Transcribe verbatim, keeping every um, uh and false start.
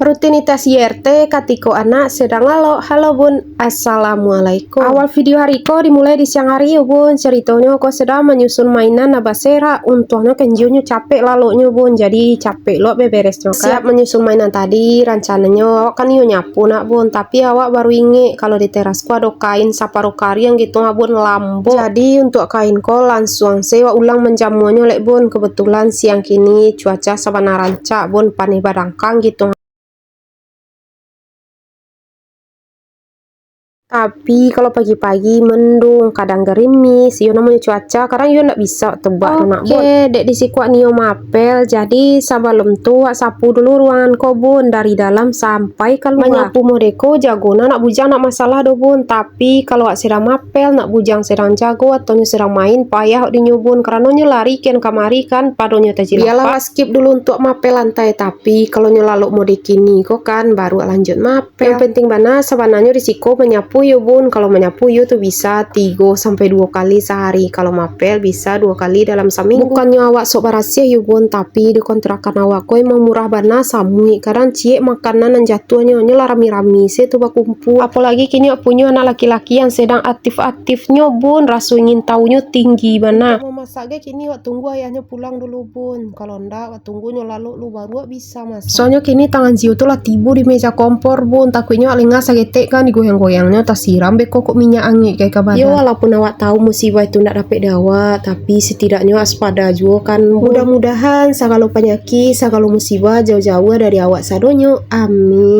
Rutinitas Y R T katiko anak sedang lalok. Halo bun, assalamualaikum. Awal video hari ko dimulai di siang hari yo bun. Caritonyo ko sedang manyusun mainan nan baserak. Untuangnyo kenjionyo capek laloknyo bun, jadi capek lo beberesnyo kan. Siap manyusun mainan tadi, rancananyo awak kan iyo nyapu nak bun, tapi awak baru ingek kalau di teras ko ado kain saparuah kariang gitu ha bun, lambok. Jadi untuak kain ko lansuang se awak ulang manjamuanyo lek bun. Kebetulan siang kini cuaca sabana rancak bun, paneh badangkang gitu. Tapi kalau pagi-pagi mendung, kadang gerimis, iyo namonyo cuaca, kadang iyo ndak bisa tebak tu nak bun. Oke, dek di siko wak nio maapel, jadi sabalum tu wak sapu dulu ruangan ko bun, dari dalam sampai kaluar. Manyapu modeko jago nak, nak bujang ndak masalah doh bun, tapi kalau wak sedang maapel, nak bujang sedang jago, atau nyo sedang main, payah wak dinyo bun, karano nyo lari kian kamari kan, padonyo tajilapah. Bialah wak skip dulu untuak maapel lantai, tapi kalau nyo lalok mode kini ko kan, baru wak lanjut maapel. Yang penting bana sabananyo di siko manyapu yo bun. Kalau manyapu yo tu bisa tigo sampai duo kali sahari. Kalau maapel bisa duo kali dalam saminggu. Bukannyo awak sok barasiah yo bun, tapi di kontrakan awak ko emang murah bana samuik. Kadang ciek makanan nan jatuahnyo, nyo lah rami-rami se tu bakumpua. Apolagi kini awak punyo anak laki-laki yang sedang aktif-aktifnyo bun, raso ingin tahunyo tinggi bana. Mamasak ge kini wak tunggu ayahnyo pulang dulu bun. Kalau ndak, wak tunggu nyo lalok lu baru wak bisa masak. Soalnyo kini tangan Zio tu lah tibo di meja kompor bun. Takuiknyo wak lengah saketek kan, digoyang-goyangnyo tasiram beko kok minyak angek ka badan. Yo, walaupun awak tahu musibah itu ndak dapek di awak, tapi setidaknyo waspada juo kan bun. Mudah-mudahan sagalo panyakik, sagalo musibah jauah-jauah dari awak sadonyo. Amin.